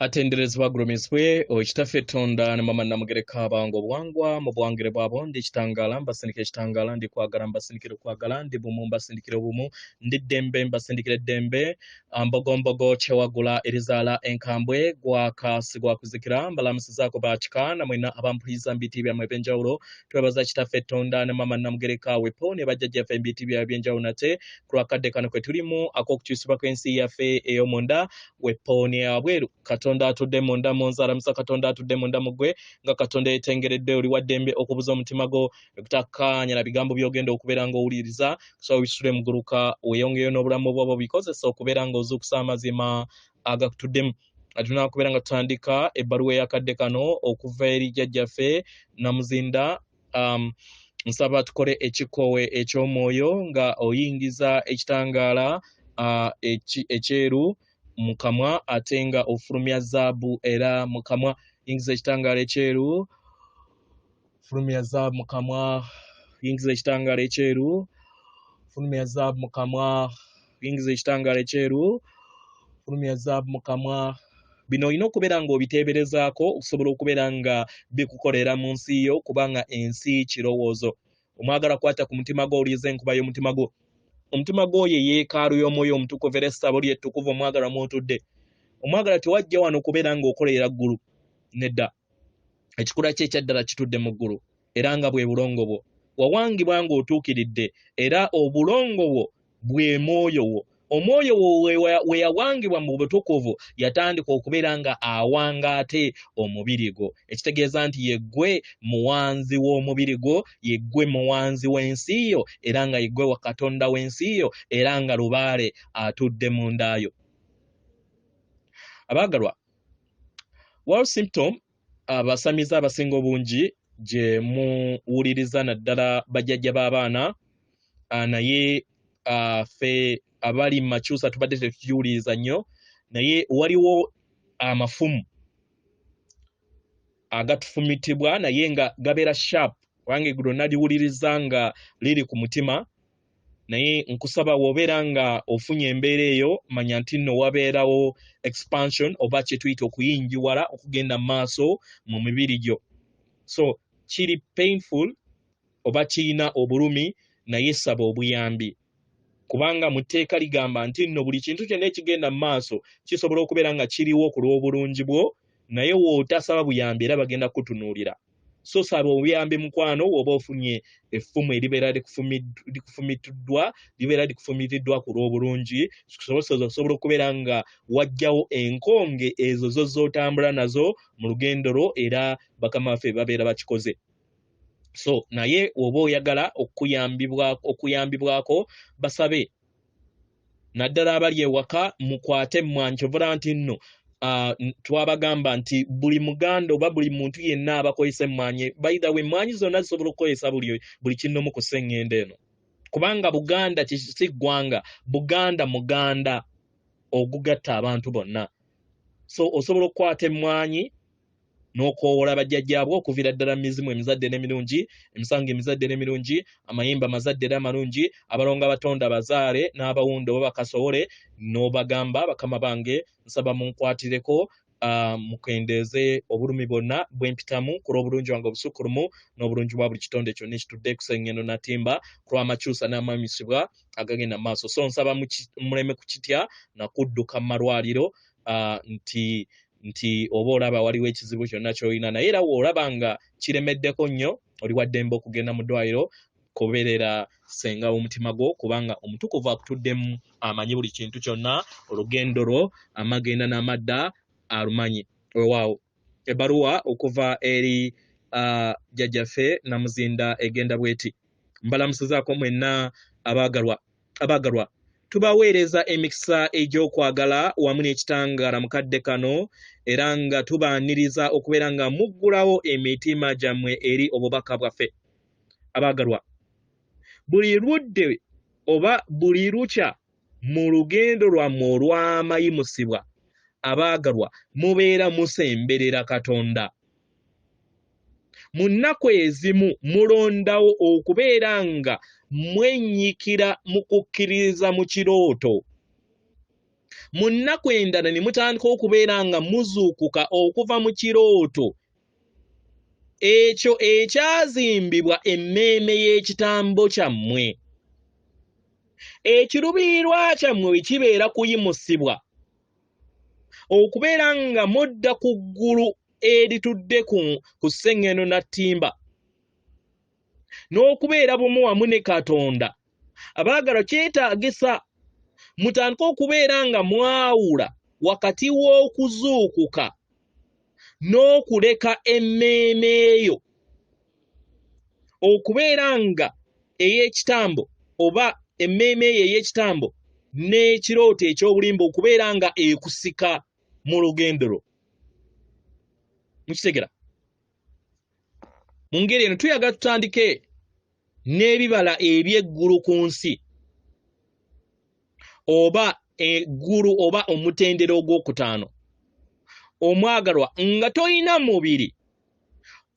Atenderezebwa agulumizibwe oyo Kitaffe Tonda ne Mama Namugereka abanga obuwangwa mu buwangire bwabo. Ndi kitangaala mbasindikira ekitangaala, ndi kwagala mbasindikira okwagala, ndi bumu mbasindikira obumu, ndi ddembe mbasindikira eddembe, mbogombogo kyewagula erizaala enkambwe, gwaka sigwakuzikira. Mbalamusizaako bakika namwena abampuliza mu biti byammwe ebyenjawulo. Twebaza Kitaffe Tonda ne Mama Namugereka wepo ne bajjajjaffe mu biti byabwe ebyenjawulo nate ku lwakadde kano kwe tulimu ak'okukyusibwa kw'ensi yaffe ey'omunda wepooni abweru. Katonda atudde munda mu nze alamusa Katonda atudde munda mu ggwe. Nga Katonda yetengeredde, oli wa ddembe okubuza omutima gwo ekutakkaanya na bigambo by'ogenda okubeera ng'owuliriza. Kusaba wisule muguluka weeyongeyo n'obulamu bwo bikozesa okubeera ng'ozuukusa amazima agakutuddemu. Tunakubeera nga tutandika ebbaluwa ey'akadde kano okuva eri jjajjaffe Namuzinda. Nsaba tukole ekikkowe eky'omwoyo nga oyingiza ekitangaala ekyeru mu kamwa ate nga ofulumya zaabu era mu kamwa. Yingiza ekitangaala ekyeru, fulumya zaabu mu kamwa, yingiza ekitangaala ekyeru, fulumya zaabu mu kamwa, yingiza ekitangaala ekyeru, fulumya zaabu mu kamwa. Bino olina okubeera ng'obiteeberezaako okusobola okubeera nga bikukolera mu nsi yo, kubanga ensi kirowoozo. Omwagala kwata ku mutima gwo, owulirize enkuba y'omutima gwo. Omutima gwo ye yeekaalu y'omwoyo omutukuvu era essabo lye ettukuvu omwagala mw'otudde. Omwagala tewajja wano kubeera ng'okolera ggulu, nedda. Ekikula kye ekyaddala kitudde mu ggulu era nga bwe bulongo bwo. Wawangibwa ng'otuukiridde era obulongo bwo bwe mwoyo wo. Omwoyo wo we yawangibwa mu butukuvu yatandika okubeera nga awanga ate omubiri gwo, ekitegeeza nti ye ggwe muwanzi w'omubiri gwo, ye ggwe muwanzi w'ensi yo, era nga ye ggwe wa Katonda w'ensi yo, era nga lubaale atudde mu ndaayo. Abaagalwa, waliwo symptom abasamize abasinga obungi gye muwuliriza naddala bajjajja b'abaana, naye ffe abali mu makyusa tubadde tetugiwuliriza nnyo, naye waliwo amafumu agatufumitibwa naye nga gabeera sharp, kubanga eggulo naliwuliriza nga liri ku mutima. Naye nkusaba w'obeera nga ofunye embeera eyo, manya nti nno wabeerawo expansion oba kye tuyita okuyingiwala okugenda mu maaso mu mibiri gyo. So kiri painful oba kirina obulumi, naye saba obuyambi, kubanga mu tteeka ligamba nti nno buli kintu kyonna ekigenda mu maaso kisobola okubeera nga kiriwo ku lw'obulungi bwo, naye w'otasaba buyambi era bagenda kutunuulira. So saba obuyambi mukwano, w'oba ofunye effumu eribeera likufumitiddwa, libeera likufumitiddwa ku lw'obulungi, osobola okubeera nga wajjawo enkonge ezo zo z'otambula nazo mu lugendo lwo, era bakama baffe babeera bakikoze. So naye oba oyagala okuyambibwako, basabe, naddala abali ewaka mukwate emmwanyi. Kyovula nti nno twabagamba nti buli muganda oba buli muntu yenna abakozesa emmwanyi, by the way, emmwanyi zonna zisobola okukozesa buli kinnomu ku sseŋŋendo eno, kubanga Buganda si ggwanga, Buganda muganda ogugatta abantu bonna. So osobola okukwata emmwanyi n'okwowola bajjajjaabwe okuviira ddala mu mizimu emizadde n'emirungi, emisango emizadde n'emirungi, amayimba amazadde era amalungi, abalongo abatonda abazaale n'abawunda oba bakasowole, n'obagamba, bakama bange, nsaba munkwatireko, mukendeeze obulumi bwonna bwe mpitamu ku lw'obulungi bwange obusukkulumu n'obulungi bwa buli kitonde kyonna ekitudde ku sseŋŋendo natimba ku lw'amakyusa n'amamisibwa agagenda mu maaso. So nsaba muleme kukitya na kudduka mu malwaliro, nti oba olaba waliwo ekizibu kyonna ky'olina, naye era w'olaba nga kiremeddeko nnyo, oli wa ddembe okugenda mu ddwaliro kubeerera ssenga w'omutima gwo, kubanga omutukuvu akutuddemu amanyi buli kintu kyonna, olugendo lwo amagenda n'amadda alumanyi. Weewaawo ebbaluwa okuva eri jjajjaffe Namuzinda egenda bw'eti: mbalamusizaako mwenna abaagalwa, tubaweereza emikisa egy'okwagala wamu n'ekitangaala mu kadde kano, era nga tubaaniriza okubeera nga muggulawo emitima gyammwe eri obubaka bwaffe. Abaagalwa, buli ludde oba buli lukya mu lugendo lwammwe olw'amayimusibwa, abaagalwa, mubeera musemberera Katonda. Mu nnaku ezimu mulondawo okubeera nga mwennyikira mu kukkiririza mu kirooto. Mu nnaku endala ne mutandika okubeera nga muzuukuka okuva mu kirooto ekyo ekyazimbibwa emmeeme y'ekitambo kyammwe. Ekiruubirirwa kyammwe bwe kibeera kuyimusibwa, okubeera nga mudda ku ggulu eritudde ku sseŋŋendo na ttimba, n'okubeera bumu wamu ne Katonda. Abaagalwa, kyetaagisa mutandike okubeera nga mwawula wakati w'okuzuukuka n'okuleka emmeeme eyo okubeera nga ey'ekitambo oba emmeeme eyo ey'ekitambo n'ekirooto eky'obulimba okubeera nga ekusika mu lugendo lwo. Mukitegera? Mu ngeri eno tuyagala tutandike n'ebibala eby'eggulu ku nsi oba eggulu oba omutendera ogwokutaano. Omwagalwa, nga tolina mubiri,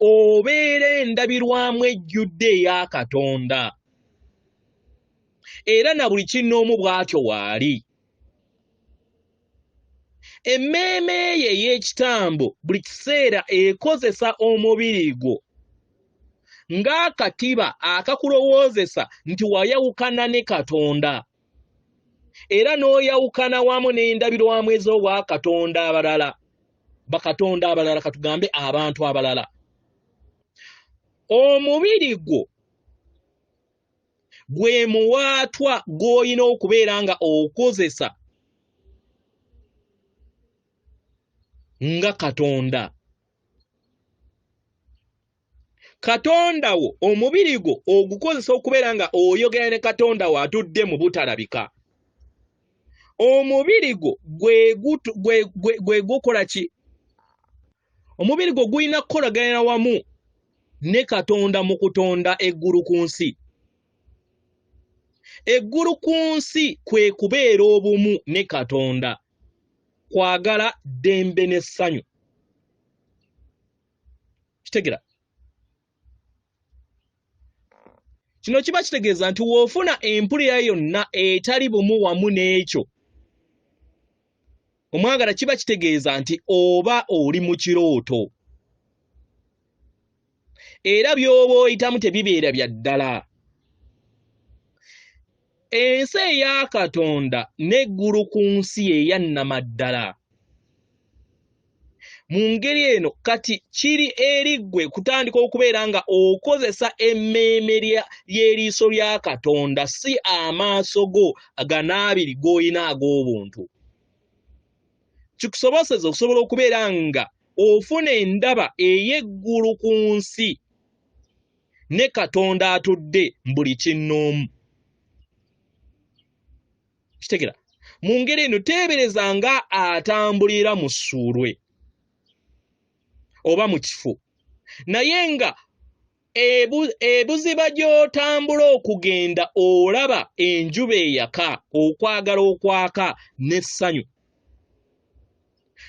obeera endabirwamu ejjudde eya Katonda, era na buli kinnoomu bw'atyo waali. Emmeeme eyo ey'ekitambo buli kiseera ekozesa omubiri gwo ng'akatiba akakulowoozesa nti wayawukana ne Katonda, era n'oyawukana wamu n'endabirwamu ez'obwakatonda abalala, bakatonda abalala, katugambe abantu abalala. Omubiri gwo gwe muwaatwa gw'olina okubeera nga okozesa nga Katonda. Katonda wo omubiri gwo ogukozesa okubeera nga oyogera ne Katonda wo atudde mu butalabika. Omubiri gwo gwe gukola ki? Omubiri gwo gulina kukolaganira wamu ne Katonda mu kutonda eggulu ku nsi. Eggulu ku nsi kwe kubeera obumu ne Katonda, kwagala, ddembe n'essanyu. Kitegera? Kino kiba kitegeeza nti w'ofuna empulira yonna etali bumu wamu n'ekyo, omwagala, kiba kitegeeza nti oba oli mu kirooto, era by'oba oyitamu tebibeera bya ddala. Ensi eya Katonda n'eggulu ku nsi eya nnamaddala. Mu ngeri eno kati kiri eri ggwe kutandika okubeera nga okozesa emmeeme y'eriiso lya Katonda, si amaaso go ganaabiri g'olina ag'obuntu. Kikusoboseza okusobola okubeera nga ofuna endaba ey'eggulu ku nsi ne Katonda atudde buli kinnoomu. Kitegera? Mu ngeri eno teebereza nga atambulira mu ssuulwe oba mu kifo, naye nga ebuziba gy'otambula okugenda olaba enjuba eyaka, okwagala okwaka n'essanyu.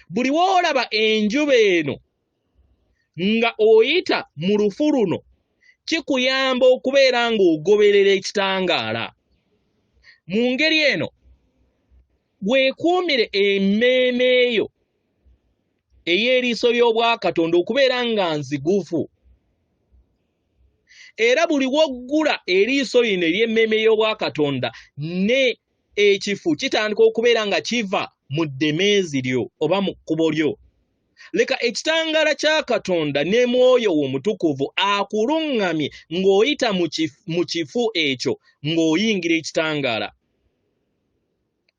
Buli w'olaba enjuba eno nga oyita mu lufu luno, kikuyamba okubeera ng'ogoberera ekitangaala. Mu ngeri eno weekuumire emmeeme eyo ey'eriiso ly'obwakatonda okubeera nga nzigufu, era buli w'oggula eriiso lino ery'emmeeme y'obwakatonda ne ekifu kitandika okubeera nga kiva mu ddemeezi lyo oba mu kkubo lyo. Leka ekitangaala kya Katonda ne Mwoyo wo Omutukuvu akuluŋŋamye ng'oyita mu kifu ekyo ng'oyingira ekitangaala.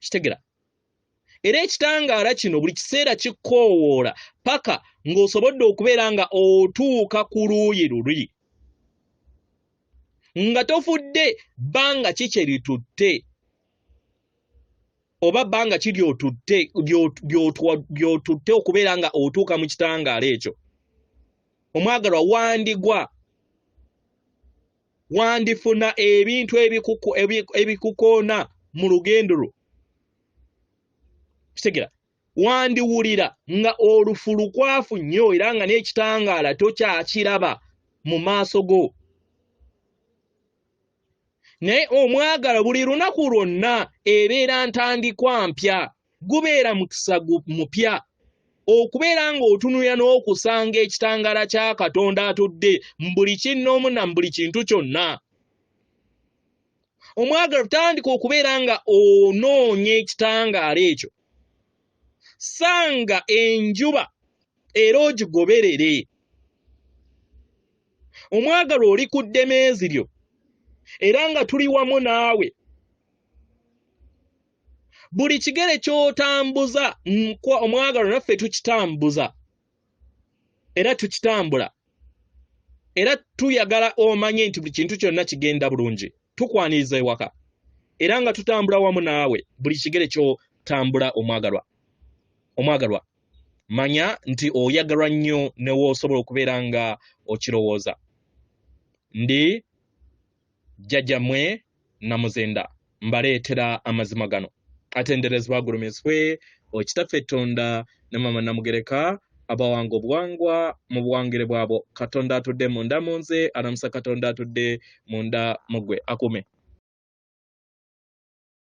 Kitegera? Era ekitangaala kino buli kiseera kikoowoola paka ng'osobodde okubeera nga otuuka ku luuyi luli, nga tofudde bbanga ki kye litutte oba bbanga ki ly'otutte okubeera nga otuuka mu kitangaala ekyo. Omwagalwa, wandigwa, wandifuna ebintu ebikukoona mu lugendo lwo. Kitegera? Wandiwulira nga olufu lukwafu nnyo era nga n'ekitangaala tokyakiraba mu maaso go. Naye omwagala, buli lunaku lwonna ebeera ntandikwa mpya. Gubeera mukisa mupya okubeera ng'otunulira n'okusanga ekitangaala kya Katonda atudde mu buli kinnoomu na mu buli kintu kyonna. Omwagalwa, tandika okubeera nga onoonya ekitangaala ekyo. Sanga enjuba era ogigoberere. Omwagalwa, oli ku ddemeezi lyo era nga tuli wamu naawe. Buli kigere ky'otambuza, omwagalwa, naffe tukitambuza era tukitambula, era tuyagala omanye nti buli kintu kyonna kigenda bulungi. Tukwaniriza ewaka era nga tutambula wamu naawe buli kigere ky'otambula. Omwagalwa, omwagalwa, manya nti oyagalwa nnyo ne w'osobola okubeera nga okirowooza. Ndi jjajjammwe Namuzinda, mbaleetera amazima gano. Atenderezebwa, agulumizibwe Okitaffe Ttonda ne Mama Namugereka, abawanga obuwangwa mu buwangire bwabwo. Katonda atudde munda mu nze alamusa Katonda atudde munda mu ggwe akume.